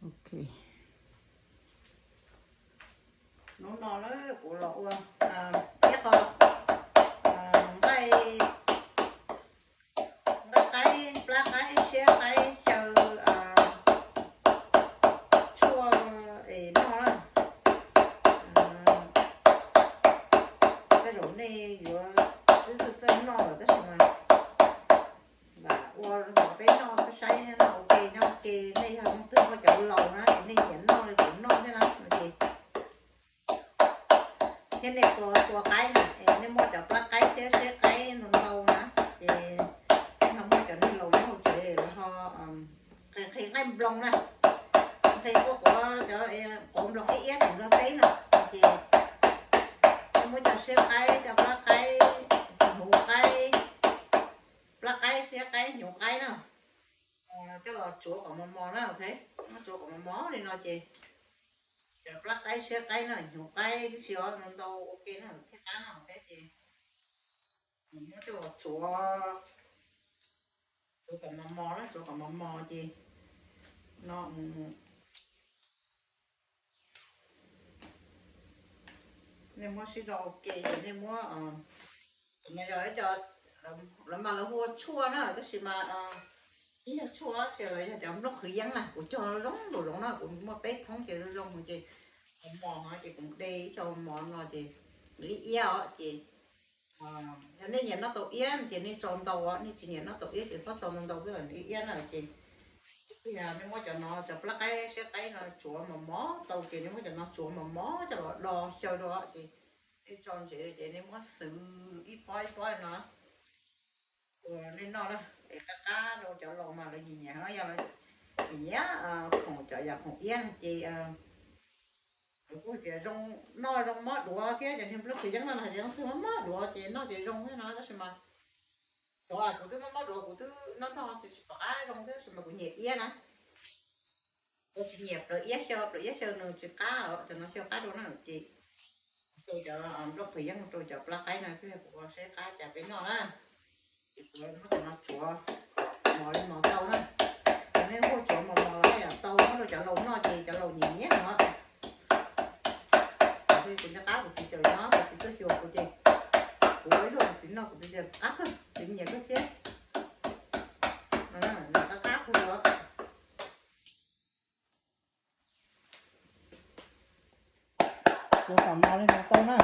Ok, hnub no na kuv los ua ib qho nqaij, nqaij qaib, plab qaib, siab qaib, xyaw tshuaj es noj na. Tej zaum nej yuav twb txawj txawj noj lawm tab sis mas lam ua rau peb noj peb saib noj ua ke nyob ua ke, nej yog leej twg muaj cov laus na es nej nyiam noj li kuv noj thiab na no ces thiab nej tua tua qaib na es nej muaj cov plab qaib thiab siab qaib ntau ntau na ces nej ho muaj cov neeg laus nyob hauv tsev lawv ho nqhis nqhis nqaij nploos na, nqhis quaj quav cov quav nploos iab iab tim Nplog teb na ces nej muab cov siab qaib, cov plab qaib, hnyuv qaib, plab qaib, siab qaib, hnyuv qaib na coj los tsuav kom mos mos na, ok, muab tsuav kom mos mos li no ces cov plab qaib, siab qaib na, hnyuv qaib tib si os ntau ntau ua ke na thiaj qab no, ok ces muab coj los tsuav, tsuav kom mos mos na, tsuav kom mos mos ces no nej muab sib do ua ke ces nej muab, cov no yog ib co, lawv mas lawv hu ua tshuaj na tab sis mas ib yog tshuaj tsis los yog cov nplooj qhwv yeeb na, kuv cog zoo zoo zoov na, kuv muaj peb thoob ces zoo zoo ces mos mos ces kuv de ib co mos no ces nws iab iab os ces yog nej nyiam noj tau iab ces nej tso ntau os, nej tsis nyiam noj tau iab ces txhob tso ntau ntau xwb, nws iab iab na ces ib pliag nej muab cov no cov plab qaib siab qaib no tsuav mos mos tau ces nej muab cov no tsuav mos mos coj los do xyaw rau ces nej tso ntsev ces nej muab xwb ib pob ib pob no ua nej noj na, es qab qab rau cov laus mas lawv nyiam nyiam, yog nyiam nyiam khoom cov yam khoom iab no ces lawv kuj tias zoo, noj zoo mob duav thiab, cov niag nplooj qhwv yeeb no hais tias noj mob duav ces noj ces zoo thiab no tab sis mas xyov kuv twb mob mob duav kuv twb noj noj ces tsis pom qab zoo thiab tab sis mas kuv nyiam iab na. Kuv tsis nyiam plaws iab xyaw, plaws iab xyaw nws tsis qab os, cov no xyaw qab dua na ces xyaw cov nplooj qhwv yeeb rau cov plab qaib no, kuv ua saib qab cas peb noj na. Ces kuv muab cov no tsuav mos li mos tau na. Ces nej muab tsuav mos mos los yam tau, muab rau cov laus noj ces cov laus nyiam nyiam no. Kuv nco qab kuv txiv tseem nyob, kuv txiv tuaj xyuas kuv ces kuv ua ib zaug kuv txiv noj kuv txiv tias qab kawg, txiv nyiam kawg thiab. Noj qab qab kawg os. Tsuav kom mos li no tau na.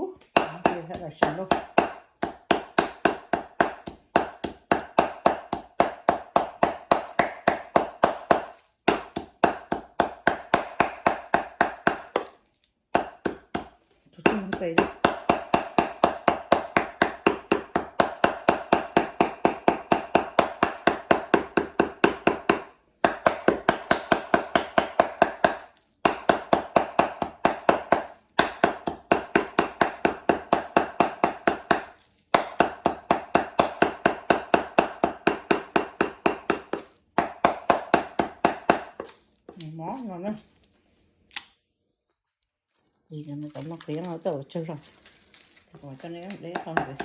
Ub, sab laj sab laj. Tsuag tsuag tes. Mov no na. Ces cov nplooj qhwv yeeb no tau tsawg los, kuv coj nej deb qho ntxiv.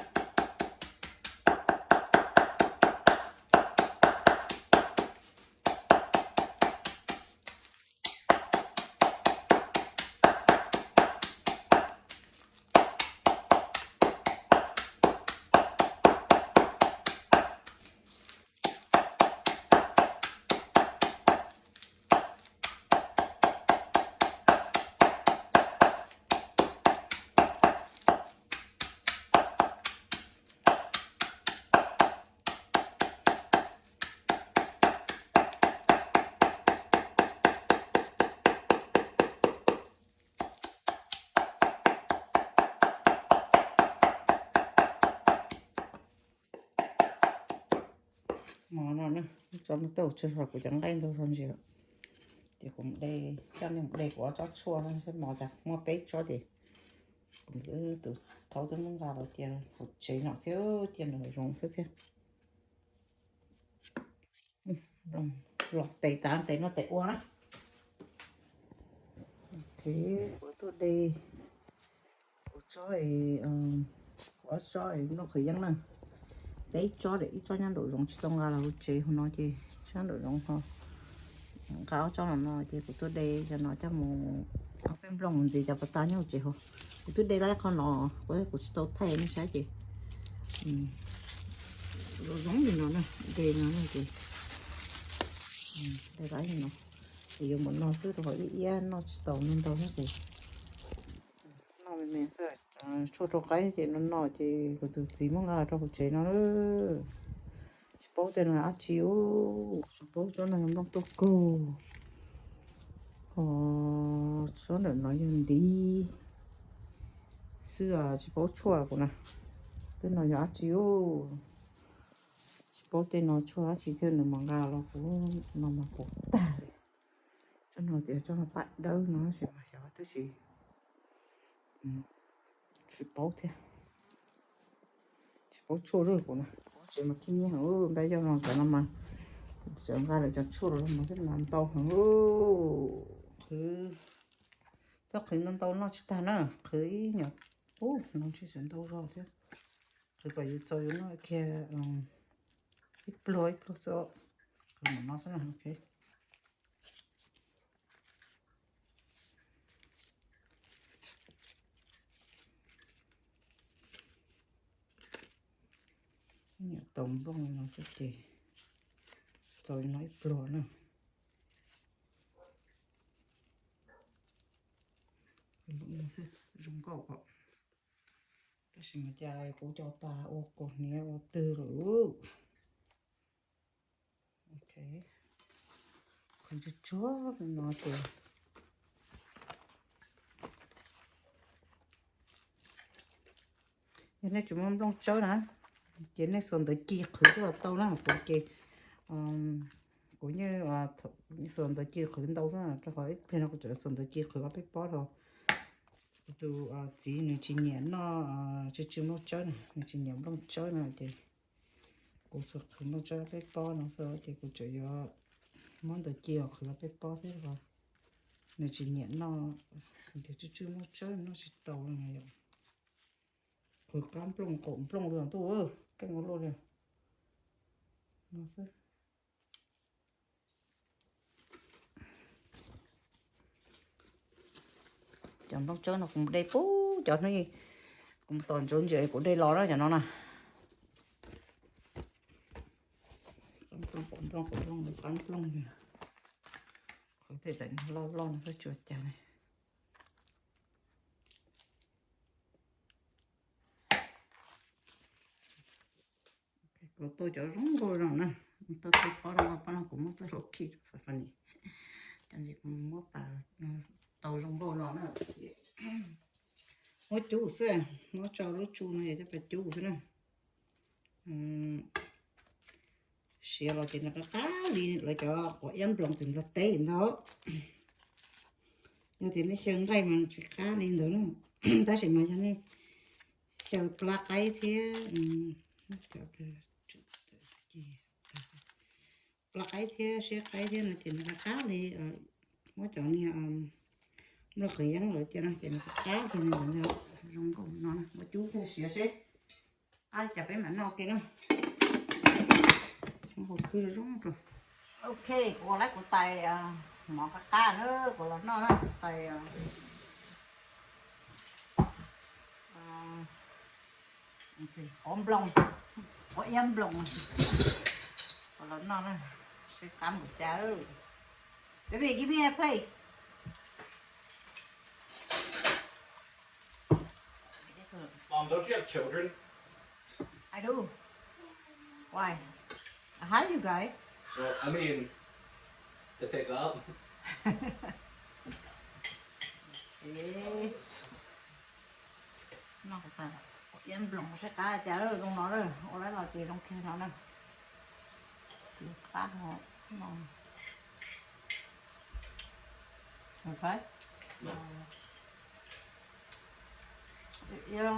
Mov no na, tso no tau tsawg los kuv cov nqaij ntau zog ntsis lawm. Ces kuv de, coj nej mus de kuv ob tsob tshuaj no seb mov tas muaj peb tsob ces kuv tus thaub twb muab nqa los cia hauv tsev no thiab cia nws zoo xwb thiab. Los tes tas tes no tes ua na. Kuv tuaj de kuv Tsob, kuv ob tsob nplooj qhwv yeeb na, peb tsob, ib tsob nyob nraum zoov tsis tau nqa los hauv tsev hauv no ces tsob nraum zoov ho nqa ob tsob no no ces kuv tuaj de cov no coj mus, ob peb nplooj mus ntxiv cov pas tas nyob hauv tsev hauv. Kuv twb de lawm qhov no, kuv, kuv tsis tau thaij nej saib ces zoo zoo li no na, de no na ces de lawm li no. Ces yuav mus no xwb rau qhov ib iab noj tsis tau no ntau thiab ces noj me me xwb. Tshuaj rau qaib ces no no ces kuv tus txiv muab nqa rau hauv tsev no. Tsis paub tej no dab tsi, tsis paub tsob no yog nplooj tuaj kaug, ho tsob ntawm no yog ntiv xwb, tsis paub tshuaj kuv na. Tej no yog dab tsi, tsis paub tej no tshuaj dab tsi thiab, nws mas nqa los kuv no mas puas tag li. Tsob no tias tsob no paj dawb no tab sis mas xyov tab sis tsis paub thiab. Tsis paub tshuaj lub kuv na, kuv tsev mas khib nyiab heev, npaj yog no cov no mas tseem nqa lawv cov tshuaj los mas thiab mas ntau heev. Qhwv, txhob qhwv ntau ntau noj tsis tag na, qhwv ib nyuag ub no tsis txawm ntau zog thiab. Qhwv kom yus txaus yus noj kiag ib pluag ib pluag xwb. Qhwv mam no xwb na, ok. Niam tau nplooj no xwb ces txaus no ib pluag na. Zoo nkauj os. Tab sis mas cas kuv cov tas ua kaus hniav ua twg lawm. Ok, qhwv tsuag tsuag no ces yog nej tsis muaj nplooj tsawb na ces nej xuas ntawv ci qhwv xwb los tau na. Kuv ces kuv yeej xuas ntawv ci qhwv ntau xwb, rau qhov ib pliag no kuv tseem xuas ntawv ci qhwv ob peb pob rau kuv tus txiv nws tsis nyiam noj tsw tsw nplooj tsawb na, nws tsis nyiam nplooj tsawb no ces kuv xuas qhwv nplooj tsawb ob peb pob no xwb ces kuv tseem yuav muab ntawv ci los qhwv ob peb pob thiab. Nws tsis nyiam noj, tias tsw tsw nplooj tsawb noj tsis tau no yom. Qhwv qab nplooj qaum nplooj li ntuj, keej ua luaj li no xwb. Cov nplooj tsawb no kuv mus de puag cov hnub kuv mus tom ntsuav ntses kuv de los na cov no na. Qab nplooj qaum nplooj qaum nplooj qab nplooj, qhwv tej ntawm loj loj no xwb tsis ua cas li. Kuv tau cov zoo nkauj no na, tau tej pob no, pob no kuv muab txoj hlua khi, cov ntawd kuv muab pas tau zoo nkauj no na. Muab cub xwb, muab tso lub tsu no yog coj pas cub xwb na. Siav los ces nws qab qab li lawv cov quav iab nploos tim Nplog teb ntag. Yog tias nej xyaw nqaij mas nws tsis qab li ntawd na. Tab sis mas yog nej xyaw plab qaib thiab, plab qaib thiab siab qaib thiab no ces nws qab qab li, muab cov niag nplooj qhwv yeeb lawv cia no ces nws qab qab kiag li ntawd. Zoo nkauj no, muab cub kiag siav seb qab li cas peb mam noj ke na. Zoo nkauj khwb zoo zoo rau. Ok, kuv ua lawm kuv tais mov qab qab na, kuv los noj na, tais quav nploos, quav iab nploos, kuv los noj na, seb qab npaum cas. Baby, give me a plate. Mom, don't you have children? I do. Why? Hi, you guys. Well, I mean, to pick up. Ê, noj tas, quav iab nploos seb qab cas lawm, zoo no lawm, ua lawm los ces zoo kiag no na. Qab no. Iab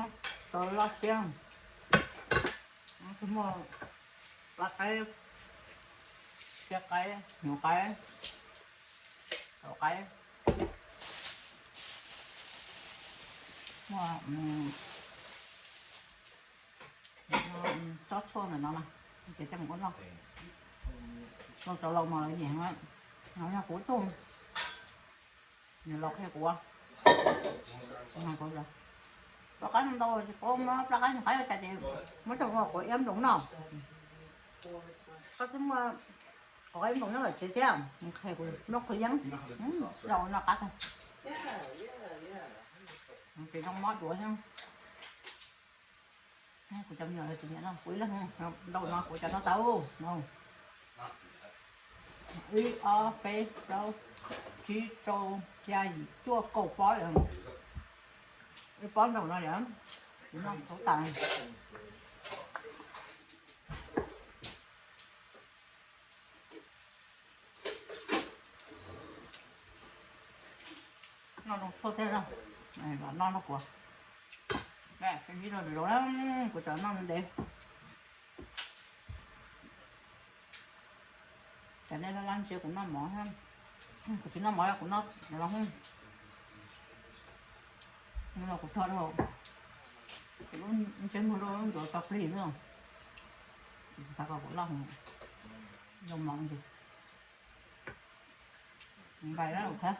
tau loj thiab. Tsis muaj plab qaib, siab qaib, hnyuv qaib, tau qaib. Muaj tsob tshuaj ntawm no na, ces coj mus ua noj. Lauj, rau lauj no lawv nyiam heev, yog kuv tug, nws los qhia kuv, plab qaib ntau tsis paub muab plab qaib nws qaib ua cas ces muab coj mus ua quav iab nploos noj. Koj twb muaj quav iab nploos nyob lawm tsev thiab, qhia kuv muab qhov yeeb, los no qab tag, ces zoo mob duav thiab. Kuv cov me nyuam tsis nyiam no, kuv ib leeg ntau no kuv cov no tau no. Ib, ob, peb, plaub, tsib, rau, xya, yim, cuaj, kaum pob lawm. Ib pob ntau no yom, kuv noj tau tas. Noj zoo tshuaj thiab, los noj nrog kuv. Ib los lus lauj, kuv cov noj ntev. Cov nej laj laj ntsia kuv noj mov thiab. Kuv tsis noj mov los kuv noj los, los kuv tho rau kuv lub ntsej muag lub ntuav tso plig xwb. Kuv tsis xav kom kuv loj, zoo mov ntsis. Npais na, kuv thiab.